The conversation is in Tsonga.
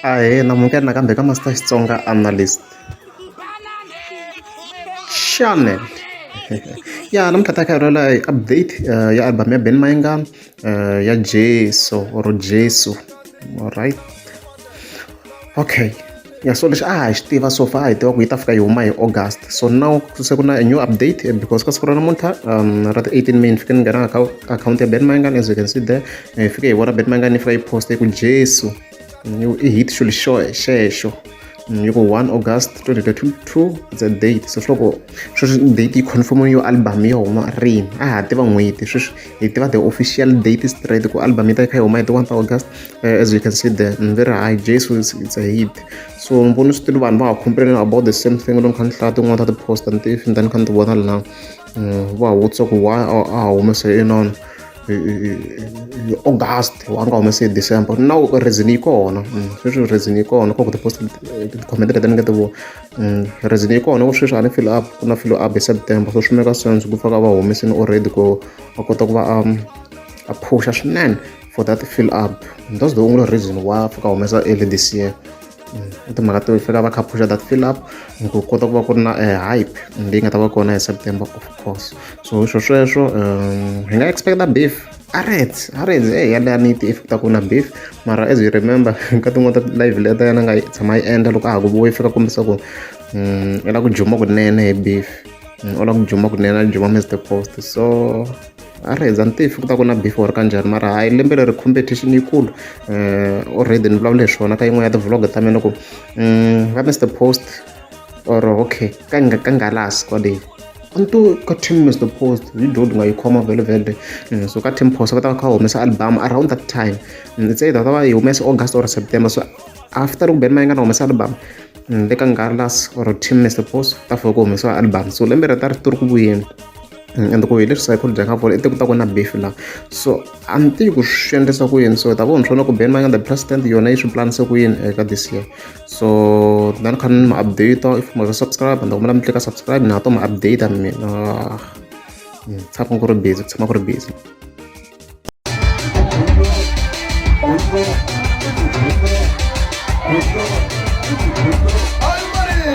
Ahee namukela nakambe ka Master Xitsonga Analyst Channel ya namuntlha ta kha hi update ya album ya Ben Mayengani ya Jesu or Jesu alright okay ya so lexi a ha xi tiva so far a hi tiva ku yi ta fika yi huma hi August so now se ku na a new update because ka siku ra namuntlha ra ti 18 May ni fike ni nghena ka akhawunti ya Ben Mayengani as you can see there hi fike hi vona Ben Mayengani yi fika yi post ku Jesu i hit xilo xexo yi ku 1 August 2022 it's a date so swi loko sweswi date yi confirm yo album yi huma rini a ha tiva n'hweti sweswi hi tiva the official date straight ku album yi ta yi kha yi huma hi ti 1 ta August as you can see there very high Jesu it's a hit so ni vona swi vanhu va ha complain about the same thing loko ni kha ni hlaya tin'wana ta ti-post ni ti ni ta ni kha ni ti vona lana va ha vutisa ku why a ha humese inani hi August wa nga humesi hi December now reason yi kona sweswi reason yi kona ku ti-post ti-comment leti ni nga ti vona reason yi kona ku sweswi a ni fill up ku na fill up hi September so swi make sense ku faka va humesini already ku va kota ku va a phusha swinene for that fill up that's the only reason why a fika humesa early this year i timhaka to fika va kha phusha that fill up ku kota ku va ku ri na hype leyi nga ta va kona hi September of course so swo sweswo hi nga expecta beef Areds Areds e yaleyo ni yi if ku ta ku na beef mara as you remember ka tin'wana ta live leta yena nga tshama yi endla loko a ha ku vuya fika kombisa ku i la ku juma kunene hi beef u la ku juma kunene a juma Mr Post so a ri heza ni tivi ku ta ku na beef or kanjhani mara hayi lembe leri competition yikulu already ni vulavule hi swona ka yin'wana ya ti-vlog ta mina ku va Mr Post or okay ka ka Ngalas kwale anto ka team Mr Post hi dodi nga yi khoma vhele vhele so ka team Post va ta va kha humesa album around that time it's either va ta va yi humesa August or September so after loko Ben Mayengani humesa album le ka Ngalas or team Mr Post ta fika ku humesiwa album so lembe ri ta ri ri ku vuyeni and ku hi leswi psychology nga vona i ti ku ta ku na beef la so a ni tivi ku swi endlisa ku yini so hi ta vona swona ku Ben Mayengani the president yona yi swi planise ku yini eka this year so na ni kha ni ma update if ma subscribe ni ta kombela mi tlika subscribe na to ma update mina tshama ku ri busy ku tshama ku ri busy. Are you ready?